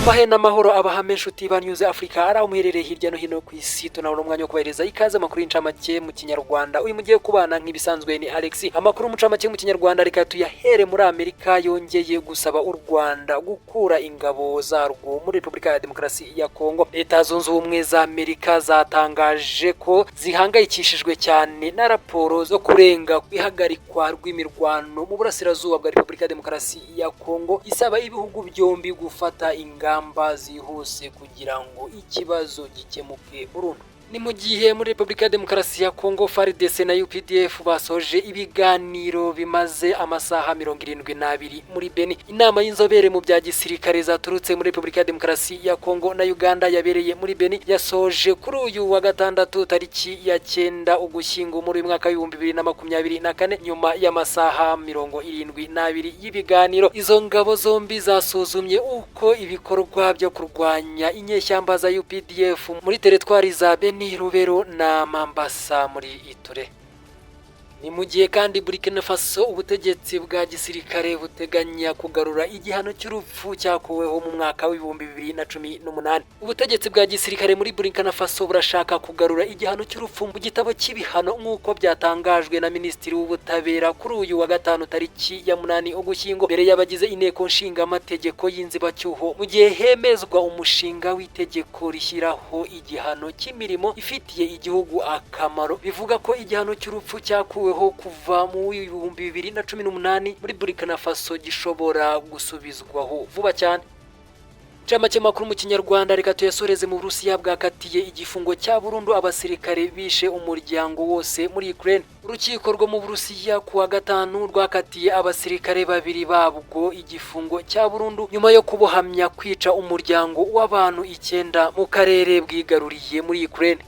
Mbahe n'amahoro abahame inshuti ba News Africa ari aho muherereye hirya no hino ku isi. Tunabona umwanya wo kubahereza ikaze amakuru y'incamake mu Kinyarwanda. Uyu mugiye kubana nk'ibisanzwe ni Alex. Amakuru mu ncamake mu Kinyarwanda reka tuyahere muri Amerika yongeye gusaba u Rwanda gukura ingabo zarwo muri Repubulika ya Demokarasi ya Kongo. Leta Zunze Ubumwe za Amerika zatangaje ko zihangayikishijwe cyane na raporo zo kurenga ihagarikwa rw'imirwano mu burasirazuba bwa Repubulika ya Demokarasi ya Kongo, isaba ibihugu byombi gufata ingamba zihuse kugira ngo ikibazo gikemuke burundu. Ni mu gihe muri Repubulika ya Demokarasi ya Kongo FARDC na UPDF basoje ibiganiro bimaze amasaha 72 muri Beni. Inama y'inzobere mu bya gisirikare zaturutse muri Repubulika ya Demokarasi ya Kongo na Uganda yabereye muri Beni yasoje kuri uyu wa gatandatu tariki ya 9 Ugushyingo muri mwaka 2024, nyuma y'amasaha 72 y'ibiganiro. Izo ngabo zombi zasuzumye uko ibikorwa byo kurwanya inyeshyamba za UPDF muri teritwari za Beni, Rubero na Mambasa muri Ituri. Ni mu gihe kandi Burkina Faso ubutegetsi bwa gisirikare buteganya kugarura igihano cy'urupfu cyakuweho mu mwaka wa 2018. Ubutegetsi bwa gisirikare muri Burkina Faso burashaka kugarura igihano cy'urupfu mu gitabo cy'ibihano, nk'uko byatangajwe na Minisitiri w'Ubutabera kuri uyu wa gatanu tariki ya 8 Ugushyingo, mbere y'abagize inteko nshingamategeko y'inzibacyuho, mu gihe hemezwa umushinga w'itegeko rishyiraho igihano cy'imirimo ifitiye igihugu akamaro. Bivuga ko igihano cy'urupfu cyakuwe kuva mu 2018 muri Burkina Faso gishobora gusubizwaho vuba cyane. Incamake makuru mu Kinyarwanda reka tuyasoreze mu Burusiya bwakatiye igifungo cya burundu abasirikare bishe umuryango wose muri Ukraine. Urukiko rwo mu Burusiya kuwa gatanu rwakatiye abasirikare babiri babwo igifungo cya burundu nyuma yo kubuhamya kwica umuryango w'abantu 9 mu karere bwigaruriye muri Ukraine.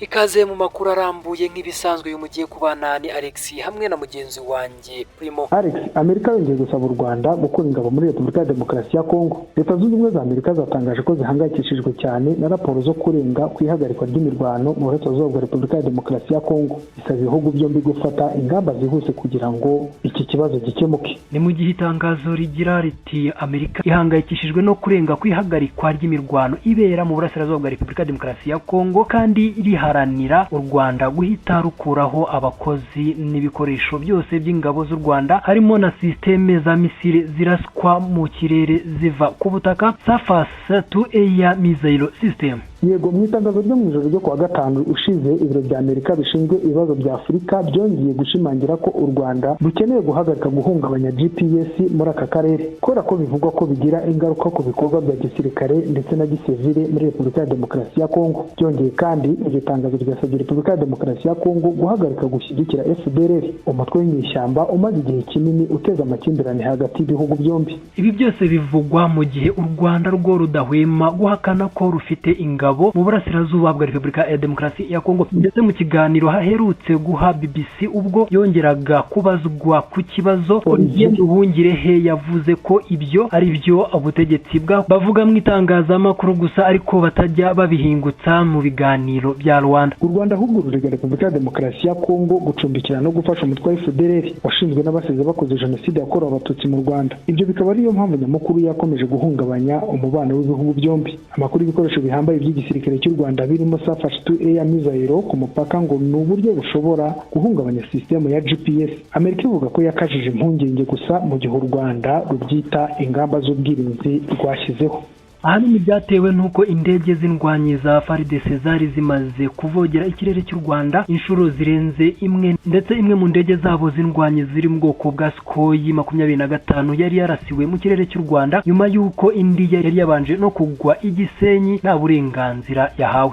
Ikaze mu makuru arambuye nk'ibisanzwe, uyu mugiye kubana ni Alex hamwe na mugenzi wanjye Primo. Alex, Amerika yongeye gusaba u Rwanda gukura ingabo muri Repubulika ya Demokarasi ya Kongo. Leta Zunze Ubumwe za Amerika zatangaje ko zihangayikishijwe cyane na raporo zo kurenga ku ihagarikwa ry'imirwano mu burasirazuba bwa Repubulika ya Demokarasi ya Kongo. Isaba ibihugu byombi gufata ingamba zihuse kugira ngo iki kibazo gikemuke. Ni mu gihe itangazo rigira riti Amerika ihangayikishijwe no kurenga ku ihagarikwa ry'imirwano ibera mu burasirazuba bwa Repubulika ya Demokarasi ya Kongo, kandi riharanira u Rwanda guhita rukuraho abakozi n'ibikoresho byose by'ingabo z'u Rwanda, harimo na systeme za misile ziraswa mu kirere ziva ku butaka, Surface to Air Missile System. Yego, mu itangazo ryo mu ijoro ryo kuwa gatanu ushize, ibiro bya Amerika bishinzwe ibibazo bya Afurika byongeye gushimangira ko u Rwanda rukeneye guhagarika guhungabanya GPS muri aka karere, kubera ko bivugwa ko bigira ingaruka ku bikorwa bya gisirikare ndetse na gisivile muri Repubulika ya Demokarasi ya Kongo. Byongeye kandi, iryo tangazo ryasabye Repubulika ya Demokarasi ya Kongo guhagarika gushyigikira FDLR, umutwe w'inyeshyamba umaze igihe kinini uteza amakimbirane hagati y'ibihugu byombi. Ibi byose bivugwa mu gihe u Rwanda rwo rudahwema guhakana ko rufite ingabo mu burasirazuba bwa Repubulika ya Demokarasi ya Kongo, ndetse mu kiganiro haherutse guha BBC ubwo yongeraga kubazwa ku kibazo, Olivier Nduhungirehe yavuze ko ibyo ari byo ubutegetsi bwa bavuga mu itangazamakuru gusa, ariko batajya babihingutsa mu biganiro bya Rwanda. U Rwanda ahubwo rurega Repubulika ya Demokarasi ya Kongo gucumbikira no gufasha umutwe wa FDLR washinzwe n'abasize bakoze jenoside yakorewe Abatutsi mu Rwanda. Ibyo bikaba ariyo mpamvu nyamukuru yakomeje guhungabanya umubano w'ibihugu byombi. Amakuru y'ibikoresho bihambaye by'igisirikare cy'u Rwanda birimo Surface to Air Missile ku mupaka ngo ni uburyo bushobora guhungabanya sisitemu ya GPS. Amerika ivuga ko yakajije impungenge gusa, mu gihe u Rwanda rubyita ingamba z'ubwirinzi rwashyizeho. Ahanini byatewe n'uko indege z'indwanyi za FARDC zari zimaze kuvogera ikirere cy'u Rwanda inshuro zirenze imwe, ndetse imwe mu ndege zabo z'indwanyi ziri mu bwoko bwa Sukhoi 25 yari yarasiwe mu kirere cy'u Rwanda nyuma y'uko indi yari yabanje no kugwa i Gisenyi nta burenganzira yahawe.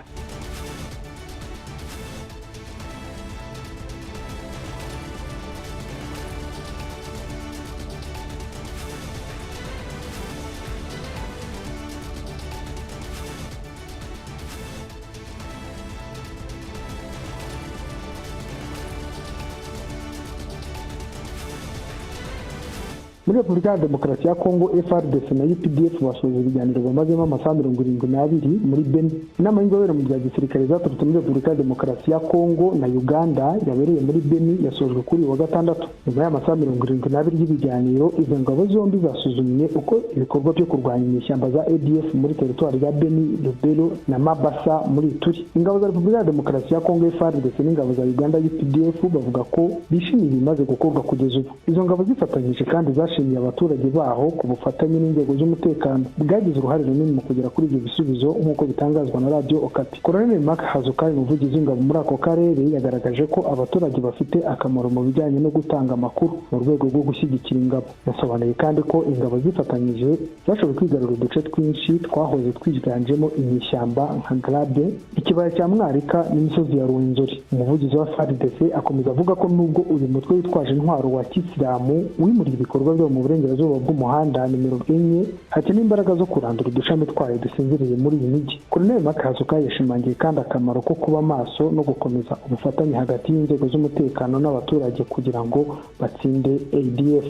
Muri Repubulika ya Demokarasi ya Kongo, FARDC na UPDF basoje ibiganiro bamazemo amasaha 72 muri Beni. Inama y'inzobere mu bya gisirikare zaturutse muri Repubulika ya Demokarasi ya Kongo na Uganda yabereye muri Beni yasojwe kuri uyu wa gatandatu. Nyuma y'amasaha 72 y'ibiganiro, izo ngabo zombi zasuzumye uko ibikorwa byo kurwanya inyeshyamba za ADF muri teritwari ya Beni, Lubero na Mabasa muri Ituri. Ingabo za Repubulika ya Demokarasi ya Kongo FARDC n'ingabo za Uganda UPDF bavuga ko bishimiye ibimaze gukorwa kugeza ubu. Izo ngabo zifatanyije kandi zashimiye abaturage baho ku bufatanye n'inzego z'umutekano bwagize uruhare runini mu kugera kuri ibyo bisubizo, nk'uko bitangazwa na Radio Okapi. Colonel Mark Hazukai, umuvugizi w'ingabo muri ako karere, yagaragaje ko abaturage bafite akamaro mu bijyanye no gutanga amakuru mu rwego rwo gushyigikira ingabo. Yasobanuye kandi ko ingabo zifatanyije zashoboye kwigarurira uduce twinshi twahoze twiganjemo inyeshyamba nka Grabe, ikibaya cya Mwarika n'imisozi ya Ruwenzori. Umuvugizi wa FARDC akomeza avuga ko nubwo uyu mutwe witwaje intwaro wa Kisilamu wimuriye ibikorwa byabo mu burengerazuba bw'umuhanda nimero 4, hakenewe imbaraga zo kurandura udushami twayo dusinziriye muri iyi mijyi. Colonel Mark Hazuka yashimangiye kandi akamaro ko kuba maso no gukomeza ubufatanye hagati y'inzego z'umutekano n'abaturage kugira ngo batsinde ADF.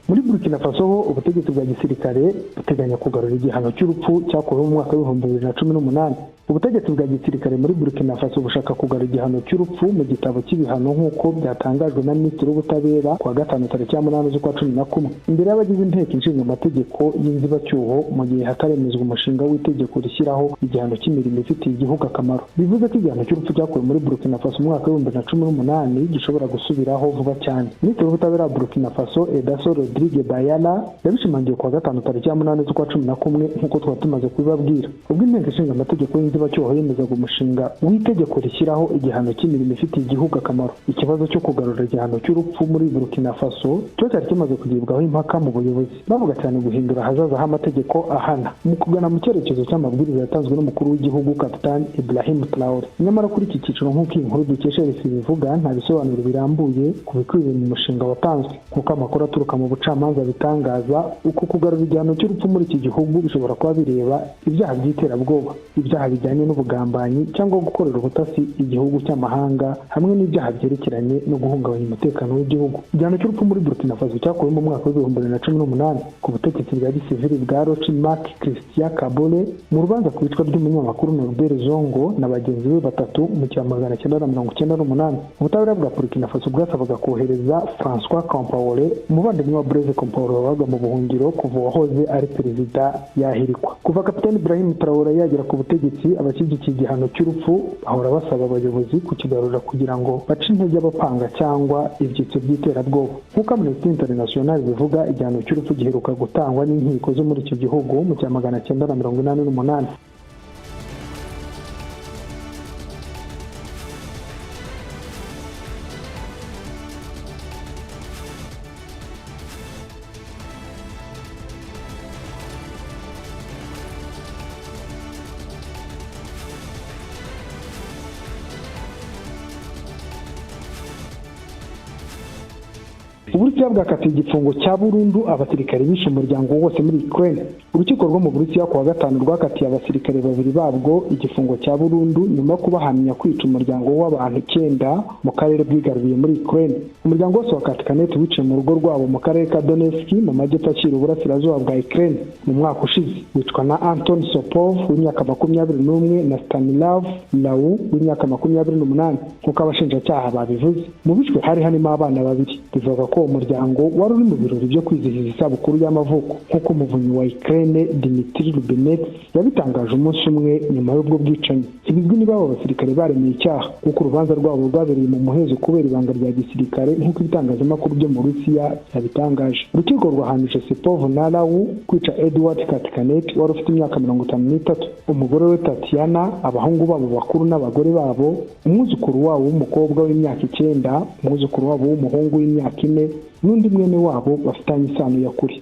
Muri Burkina Faso ho, ubutegetsi bwa gisirikare buteganya kugarura igihano cy'urupfu cyakuweho mu mwaka w'2018. Ubutegetsi bwa gisirikare muri Burkina Faso bushaka kugarura igihano cy'urupfu mu gitabo cy'ibihano, nk'uko byatangajwe na Minisitiri w'Ubutabera kuwa gatanu tariki ya 8 z'ukwa 11 imbere y'abagize inteko ishinga amategeko y'inzibacyuho, mu gihe hataremezwa umushinga w'itegeko rishyiraho igihano cy'imirimo ifitiye igihugu akamaro. Bivuze ko igihano cy'urupfu cyakuwe muri Burkina Faso mu mwaka w'2018 gishobora gusubiraho vuba cyane. Minisitiri w'Ubutabera wa Burkina Faso Edaso Rodrigue Bayala yabishimangiye kuwa gatanu tariki ya 8 z'ukwa 11, nk'uko twari tumaze kubibabwira, ubwo inteko ishinga amategeko y'inzibacyuho yemezaga umushinga w'itegeko rishyiraho igihano cy'imirimo ifitiye igihugu akamaro. Ikibazo cyo kugarura igihano cy'urupfu muri Burkina Faso cyo cyari kimaze kugibwaho impaka mu buyobozi, bavuga cyane guhindura ahazaza h'amategeko ahana mu kugana mu cyerekezo cy'amabwiriza yatanzwe n'umukuru w'igihugu Kapitani Ibrahim Traore. Nyamara kuri iki cyiciro, nk'uko iyi nkuru dukesha RFI bivuga, nta bisobanuro birambuye ku bikubiye mu mushinga watanzwe. Nk'uko amakuru aturuka mu bucamanza bitangaza, uko kugarura igihano cy'urupfu muri iki gihugu bishobora kuba bireba ibyaha by'iterabwoba, ibyaha bijyanye n'ubugambanyi cyangwa gukorera ubutasi igihugu cy'amahanga, hamwe n'ibyaha byerekeranye no guhungabanya umutekano w'igihugu. Igihano cy'urupfu muri Burkina Faso cyakuwe mu mwaka w'2018 ku butegetsi bwa gisivili bwa Roch Marc Christian Kabore mu rubanza ku icwa ry'umunyamakuru Norbert Zongo na bagenzi be batatu mu 1998. Ubutabera bwa Burkina Faso bwasabaga kohereza François Compaoré, umuvandimwe wa Blaise Compaoré wabaga mu buhungiro kuva uwahoze ari perezida yahirikwa. Kuva Kapitani Ibrahim Traoré yagera ku butegetsi, abashyigikiye igihano cy'urupfu bahora basaba abayobozi kukigarura kugira ngo bace intege abapanga cyangwa ibyitso by'iterabwoba. Nk'uko Amnesty International bivuga, igihano cy'urupfu giheruka gutangwa n'inkiko zo muri icyo gihugu mu 1988. Uburusiya bwakatiye igifungo cya burundu abasirikare bishe umuryango wose muri Ukraine. Urukiko rwo mu Burusiya kuwa gatanu rwakatiye abasirikare babiri babwo igifungo cya burundu nyuma yo kubahamya kwica umuryango w'abantu 9 mu karere bwigaruriye muri Ukraine. Umuryango wose wa Katkanet wiciwe mu rugo rwabo mu karere ka Donetsk mu majyepfo ashyira uburasirazuba bwa Ukraine mu mwaka ushize, wicwa na Anton Sopov w'imyaka 21 na Stanislav Lau w'imyaka 28, nk'uko abashinjacyaha babivuze. Mu bishwe hari harimo abana babiri. Bivuga ko umuryango wari uri mu birori byo kwizihiza isabukuru y'amavuko, nk'uko umuvunyi wa Ukraine Dmitry Lubinets yabitangaje umunsi umwe nyuma y'ubwo bwicanyi. Ntibizwi niba abo basirikare baremeye icyaha, kuko urubanza rwabo rwabereye mu muhezo kubera ibanga rya gisirikare, nk'uko ibitangazamakuru byo mu Rusiya yabitangaje. Urukiko rwahanije Sipov na Lau kwica Edward Katkanet wari ufite imyaka 53, umugore we Tatiana, abahungu babo bakuru n'abagore babo, umwuzukuru wabo w'umukobwa w'imyaka 9, umwuzukuru wabo w'umuhungu w'imyaka 4, n'undi mwene wabo bafitanye isano ya kure.